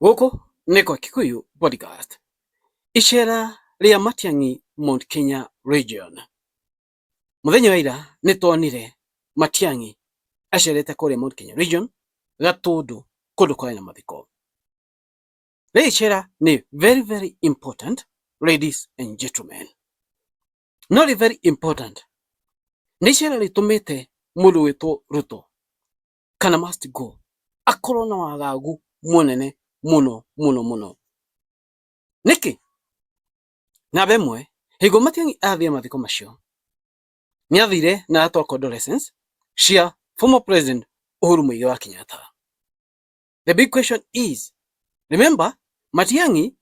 Gũkũ nĩ kwa Kikuyu Podcast. Icera rĩa Matiang'i Mount Kenya Region. Mũthenya wa ira nĩ tuonire Matiang'i acerete kũrĩa Mount Kenya Region, Gatũndũ, kũndũ kwarĩ na mathiko. Rĩrĩ icera nĩ very very important, ladies and gentlemen. No rĩ very important nĩ icera rĩtũmĩte mũndũ wĩtwo Ruto kana must go akorwo na wagagu mũnene mũno mũno mũno. Nĩkĩ? Namba ĩmwe, hingo Matiang'i athiĩ mathiko macio, nĩ athire na atwara condolences cia former President Uhuru Muigai wa Kenyatta. The big question is, remember, Matiang'i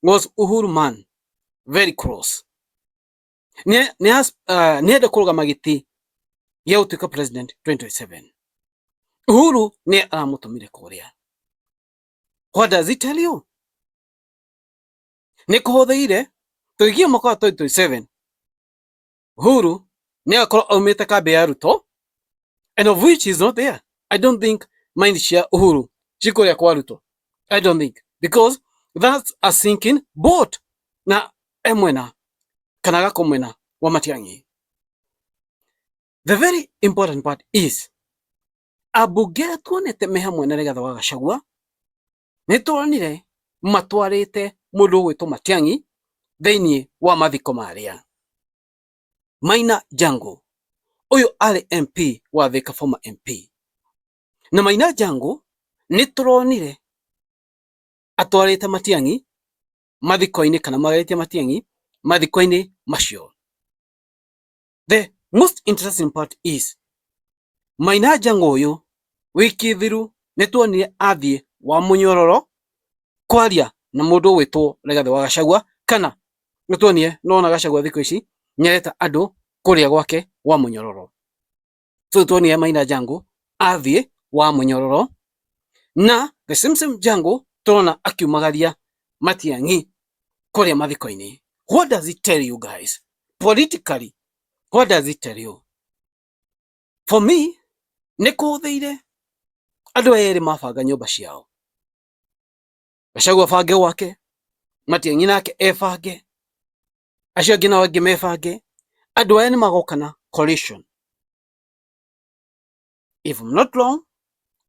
was Uhuru man, very close. Nĩ enda kũrũgama gĩtĩ gĩa gũtuĩka president 2027. Uhuru nĩ aramũtũmire kũrĩa. What does it tell you? Nĩ kũhũthĩire tũgĩkinya mwaka wa 2027, Uhuru nĩ agakorwo aumĩte kambĩ ya Ruto, and of which is not there. I don't think mind cia Uhuru cikũrĩa kwa Ruto. I don't think, because that's a sinking boat, na e mwena kana agakorwo mwena wa Matiang'i. The very important part is, ambunge arĩa tuonete me hamwe na Rigathĩ wa Gachagua, nĩ tuonire matwarĩte mũndũ ũgwĩtwo Matiang'i thĩinĩ wa mathiko marĩa. Maina Jango ũyũ arĩ MP wa Thika, former MP, na Maina Jango nĩ tũronire atwarĩte Matiang'i mathiko-inĩ kana marĩte Matiang'i mathiko-inĩ macio. The most interesting part is, Maina Jango ũyũ wiki thiru nĩ tuonire athiĩ wa mũnyororo kwaria na mũndũ ũgwĩtwo Rigathĩ wa Gachagua, kana nĩ tuonire nona Gachagua thikũ ici nĩareta andũ kũrĩa gwake wa mũnyororo. So tuonire Maina Jango athiĩ wa mũnyororo, na the same same Jango tũrona akiumagaria Matiang'i kũrĩa mathiko-inĩ. What does it tell you guys politically? What does it tell you? For me, nĩ kũhũthĩire andũ aya erĩ mabanga nyũmba ciao, Gachagua abange gwake, Matiang'i nake ebange, acio angĩ nao angĩ mebange, andũ aya nĩ magoka na coalition. If I'm not wrong,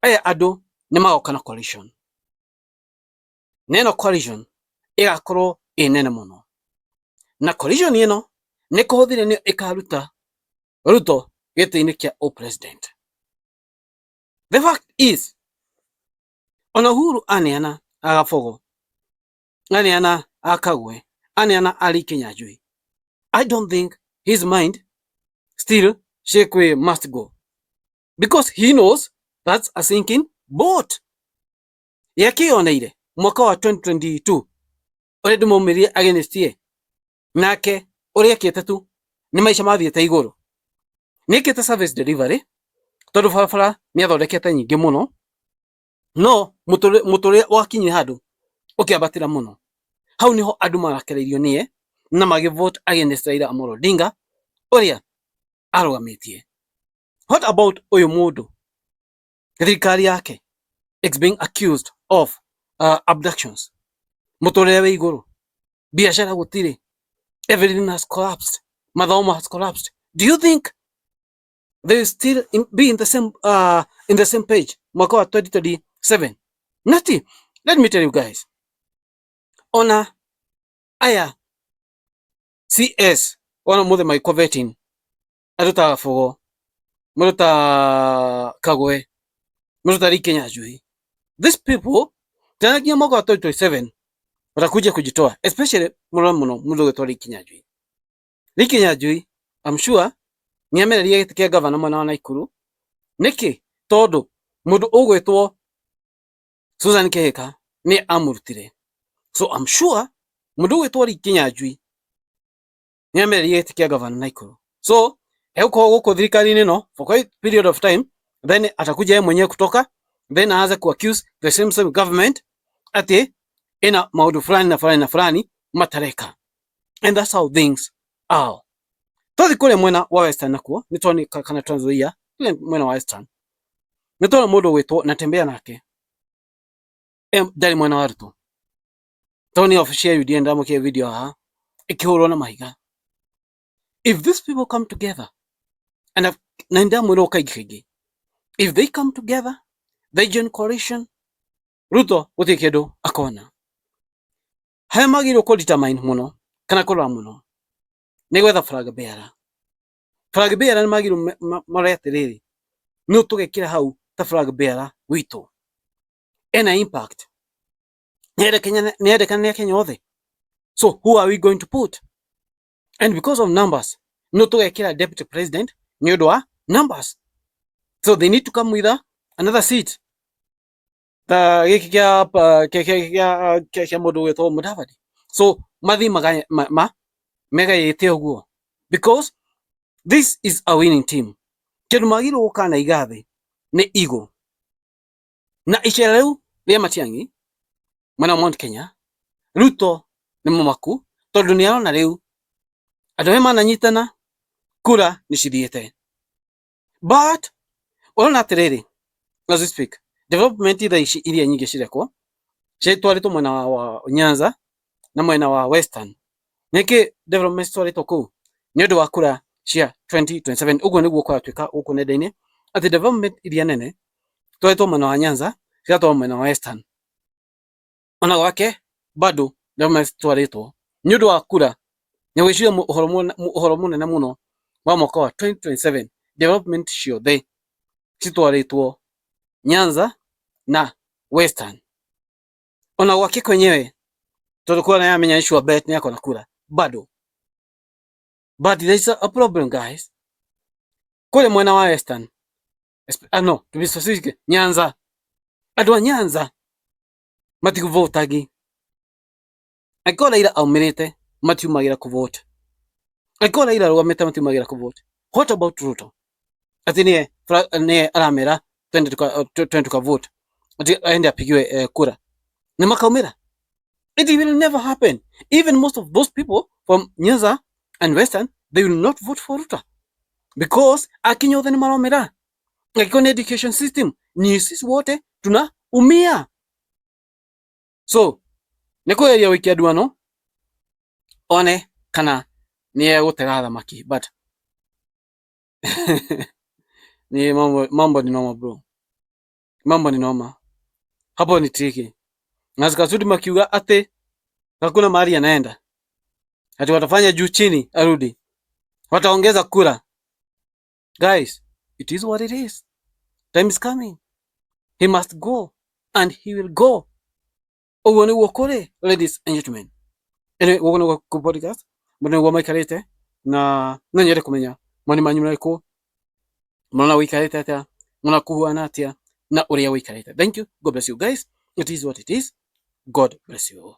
aya andũ nĩ magoka na coalition, na ĩno coalition ĩgakorwo ĩ nene mũno, na coalition ĩno nĩ kũhũthĩre nĩyo ĩkaruta Ruto gĩtĩ-inĩ kĩa president. The fact is, ona Uhuru aneana Agabogo, aneana Akagwe, aneana Ali Kinyanjui, I don't think his mind still Shekwe must go, because he knows that's a sinking boat. Yakĩoneire mwaka wa 2022 ũrĩa ndĩmaumĩrire against ye, nake ũrĩa ekĩte tu nĩ maica mathiĩte igũrũ. Nĩ ekĩte service delivery, tondũ barabara nĩ athondekete nyingĩ mũno, no mũtũrĩre wakinyire handũ ũkĩambatĩra mũno. Hau niho andũ marakereirio nĩye na magĩ vote against Raila Amolo Odinga ũrĩa arũgamĩtie. What about ũyũ mũndũ, thirikari yake is being accused of abductions, mũtũrĩre wĩ igũrũ, biashara gũtirĩ, everything has collapsed, mathomo has collapsed. Do you think they will still be in the same page mwaka wa 2027? Nati let me tell you guys, ona aya CS ona mothe magĩkwo vetting, andũ ta Gabogo, mũndũ ta Kagwe, mũndũ ta Lee Kinyanjui, these people tena nginya mwaka wa 2027 watakuja kujitoa, especially mũno mũno mũndũ ũgwĩtwo Lee Kinyanjui. Lee Kinyanjui, I'm sure nĩ amereria gĩtĩ kĩa gavana mwena wa Nakuru. Nĩkĩ? Tondũ mũndũ ũgwĩtwo Susan Kihika nĩ amũrutire. So I'm sure mũndũ ũgwĩtwo Lee Kinyanjui nĩ amereria gĩtĩ kĩa gavana Nakuru, so egũkorwo gũkũ thirikari-inĩ ĩno for quite period of time, then atakuja yeye mwenyewe kutoka, then aanze ku accuse the same same government ati ina maũndũ fulani na fulani na fulani matareka, and that's how things are. Twathi kũrĩa mwena wa Western nakuo nĩ tuoni kana Trans Nzoia, kũrĩa mwena wa Western nĩ tuona mũndũ ũgwĩtwo Natembeya nake. Ndarĩ mwena wa Ruto. Tondũ nĩ obici ya UDA ndamũkĩra video haha ĩkĩhũrwo na mahiga. If these people come together and na nĩndamwĩra ũũ kaingĩ kaingĩ, if they come together, they join coalition, Ruto gũtirĩ kĩndũ akona. Harĩa magĩrĩirwo kũ determine mũno kana kũrora mũno nĩ gwetha flag bearer. Flag bearer nĩ magĩrĩirwo marore atĩrĩrĩ, nũ tũgekĩra hau ta flag bearer witũ ena impact, nĩendekana nĩ Akenya othe. So who are we going to put? And because of numbers, no tũgekĩra deputy president nĩ ũndũ wa numbers. So they need to come with another seat ta gĩkĩ kĩa mũndũ ũgwĩtwo Mudavadi. So mathiĩ megayĩte ũguo because this is a winning team. Kĩndũ magĩrĩirwo gũkanaiga thĩ nĩ ego. Na icera rĩu rĩa Matiang'i mwena wa Mount Kenya, Ruto nĩ mũmaku tondũ nĩ arona rĩu andũ arĩa mananyitana kura nĩ cithiĩte. But ũrona atĩrĩrĩ, as we speak, development thaa ici iria nyingĩ cirekwo citwarĩtwo mwena wa Nyanza na mwena wa Western. Nĩkĩ development citwarĩtwo kũu? Nĩ ũndũ wa kura cia 2027. Ũguo nĩguo kũratuĩka gũkũ nenda-inĩ atĩ development iria nene twarĩtwo mwena wa Nyanza, cigatwarwo mwena wa Western. Ona gwake bado development citwarĩtwo nĩ ũndũ wa kura. Nĩ gwĩciria ũhoro mũnene mũno wa mwaka wa 2027, development ciothe citwarĩtwo Nyanza na Western. Ona gwake kwenyewe tondũ kura nĩaramenya nĩ sure bet nĩakona kura bado. But there is a problem, guys. Kũrĩa mwena wa Western, no, to be specific, Nyanza, andũ a Nyanza matikũvotagi. Angĩkorwo Raila aumĩrĩte, matiumagĩra kũvote. Angĩkorwo Raila arũgamĩte, matiumagĩra kũvote. What about Ruto? Atĩ nĩye aramera twende tukavote, ati aende apigiwe kura na makaumĩra. It will never happen. Even most of those people from Nyanza and Western, they will not vote for Ruto because Akenya othe nĩ maromera. Angĩkorwo nĩ education system, ni sisi wote tunaumia. So nĩ kũgeria gũikia nduano one kana nĩ egũtega thamaki, but ni mambo ni noma, bro, mambo ni noma hapo, ni tricky. Na Kasudi makiuga ati hakuna mahali anaenda, ati watafanya juu chini arudi, wataongeza kura. Guys, it is what it is. Time is coming, he must go and he will go. Ũguo nĩguo kũrĩ, ladies and gentlemen. Anyway, gũkũ nĩguo kũ podcast mũndũ nĩguo maikarĩte, na no nyende kũmenya mawoni manyu marĩkũ, mũrona ũikarĩte atĩa, mũrona kũhuana atĩa na ũrĩa ũikarĩte. Thank you, God bless you guys. It is what it is. God bless you.